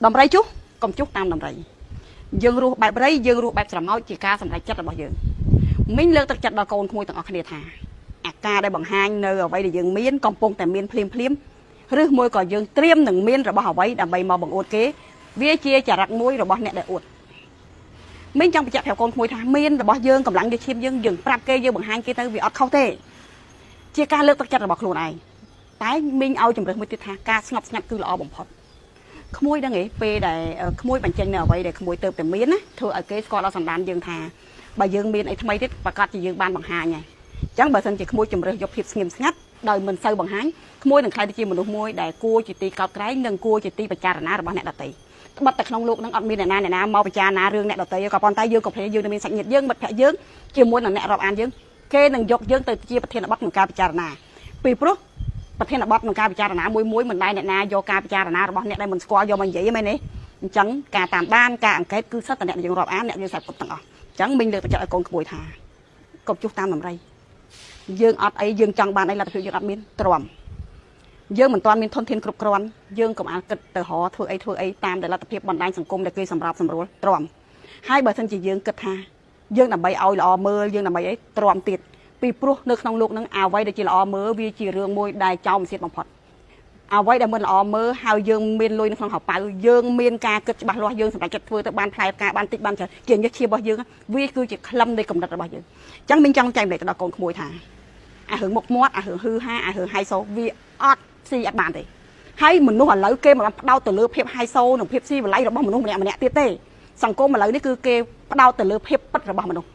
ដំរីជុះកុំជុះតាមដំរីយើងរស់បែបរៃយើងរស់បែបស្រមោចជាការសម្រេចចិត្តរបស់យើងមីងលើកទឹកចិត្តដល់កូនក្មួយទាំងអស់គ្នាថាអាការដែលបង្ហាញនៅអ្វីដែលយើងមានកំពុងតែមានភ្លាមភ្លាមឬមួយក៏យើងត្រៀមនឹងមានរបស់អ្វីដើម្បីមកបង្អួតគេវាជាចរិតមួយរបស់អ្នកដែលអួតមីងចង់បញ្ជាក់ប្រាប់កូនក្មួយថាមានរបស់យើងកម្លាំងយើងឈាមយើងយើងប្រាប់គេយើងបង្ហាញគេទៅវាអត់ខុសទេជាការលើកទឹកចិត្តរបស់ខ្លួនឯងតែមីងឲ្យជំរើសមួយទៀតថាការស្ងប់ស្ងាត់គឺល្អបំផុត ក្មួយដឹងឯងពេលដែលក្មួយបញ្ចេញនៅអ្វីដែលក្មួយទៅតែមានណាធ្វើឲ្យគេស្គាល់ដល់សន្តានយើងថាបើយើងមានអីថ្មីទៀតប្រកាសជាយើងបានបង្ហាញហើយអញ្ចឹងបើសិនជាក្មួយជំរើសយកភាពស្ងៀមស្ងាត់ដោយមិនសូវបង្ហាញក្មួយនឹងក្លាយទៅជាមនុស្សមួយដែលគួរជាទីកោតក្រែងនិងគួរជាទីពិចារណារបស់អ្នកដទៃត្បិតតែក្នុងលោកនឹងអត់មានអ្នកណាអ្នកណាមកពិចារណារឿងអ្នកដទៃក៏ប៉ុន្តែយើងក៏ភ្លេចយើងនឹងមានសាច់ញាតិយើងមិត្តភក្តិយើងជាមួយនឹងអ្នករាប់អានយើងគេនឹងយកយើងទៅជាប្រធានបទក្នុងការពិចារណាពីព្រោះ ប្រធានបទក្នុងការពិចារណាមួយមួយមិនដែលអ្នកណាយកការពិចារណារបស់អ្នកដែលមិនស្គាល់យកមកនិយាយទេមែនទេអញ្ចឹងការតាមដានការអង្កេតគឺសិតតែអ្នកយើងរាប់អានអ្នកយើងស្រាប់គ្រប់ទាំងអស់អញ្ចឹងមីងលើកទឹកចិត្តឲ្យកូនក្មួយថាកុំជុះតាមដំរីយើងអត់អីយើងចង់បានអីលទ្ធភាពយើងអត់មានទ្រាំយើងមិនទាន់មានធនធានគ្រប់គ្រាន់យើងកុំអាលគិតទៅរកធ្វើអីធ្វើអីតាមដែលលទ្ធភាពបណ្ដាញសង្គមដែលគេសម្របសម្រួលទ្រាំហើយបើសិនជាយើងគិតថាយើងដើម្បីឲ្យល្អមើលយើងដើម្បីអីទ្រាំទៀតពីព្រោះនៅក្នុងលោកនឹងអ្វីដែលជាល្អមើលវាជារឿងមួយដែលចោលមិនសៀតបំផុតអ្វីដែលមិនល្អមើលហើយយើងមានលុយនៅក្នុងហោប៉ៅយើងមានការគិតច្បាស់លាស់យើងសម្រេចចិត្តធ្វើទៅបានផ្លែផ្កាបានតិចបានច្រើនជាញឹកឈាមរបស់យើងវាគឺជាក្លឹមនៃកំណត់របស់យើងអញ្ចឹងមីងចង់ចែករំលែកទៅដល់កូនក្មួយថាអារឿងមុខមាត់អារឿងហឺហាអារឿងហៃសូវាអត់ស៊ីអត់បានទេហើយមនុស្សឥឡូវគេមិនបានផ្ដោតទៅលើភាពហៃសូនិងភាពស៊ីវិល័យរបស់មនុស្សម្នាក់ម្នាក់ទៀតទេសង្គមឥឡូវនេះគឺគេផ្ដោតទៅលើភាពពិតរបស់មនុស្ស។